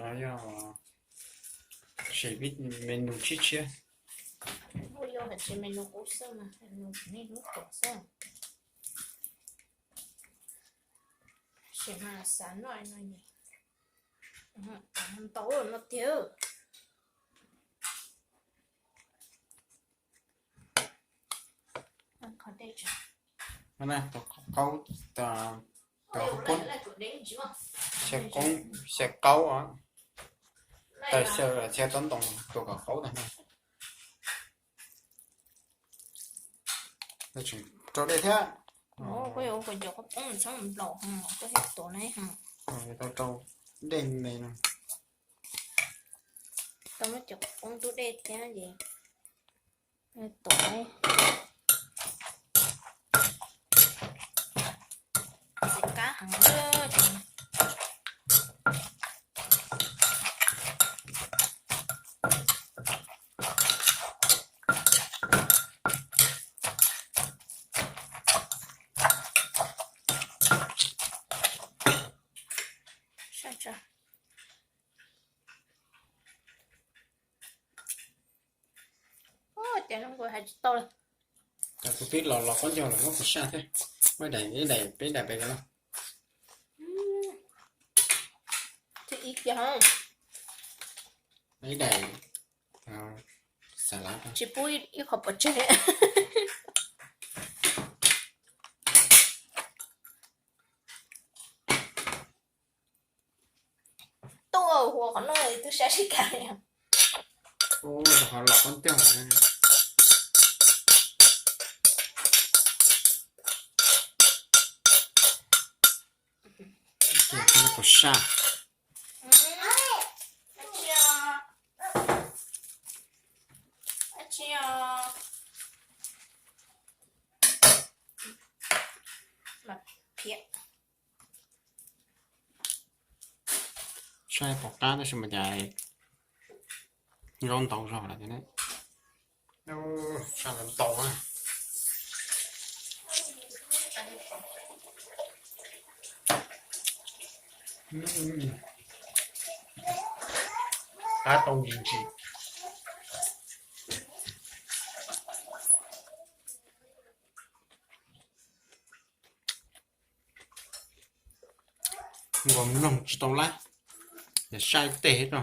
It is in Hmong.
Yog sim ib menu tshiab tshiab. Ua yog hais tias menu qub xwb mas menu nej hnub tuaj xwb. Sim mas xav noj no, ntau no tiag. Qhov qaub, qhov qaub, xyaw qaub, tas xyaw txhiaj tob ntoo tua kom qaub tag no. Rau dej thiab. Koj yuav ua cov qaub poob txhob nplaum, koj thiaj tuav na. Tau rau dej me no. Tau muab cov qaub poob ntub dej thiab ces tuav. Txiv qab heev. Ces kuv twb los los qaub ncaug lawm, muab kuv saj thiab. Muab daim, ib daim peb daim pem los. Thiab ib kiag, ib daim xav lav tsis pub ib qho pov tseg. Tuaj ua qhov no twb saib sib kag li. Ua qhov los qaub ncaug. Kuv saj. Saib pom qab tab sis mas cas zaub ntau zog lawm thiab. Saj ntau ntau na. Qab tau ntsis ntsis. Nkaus mloog tsis tau lab, saib tej no.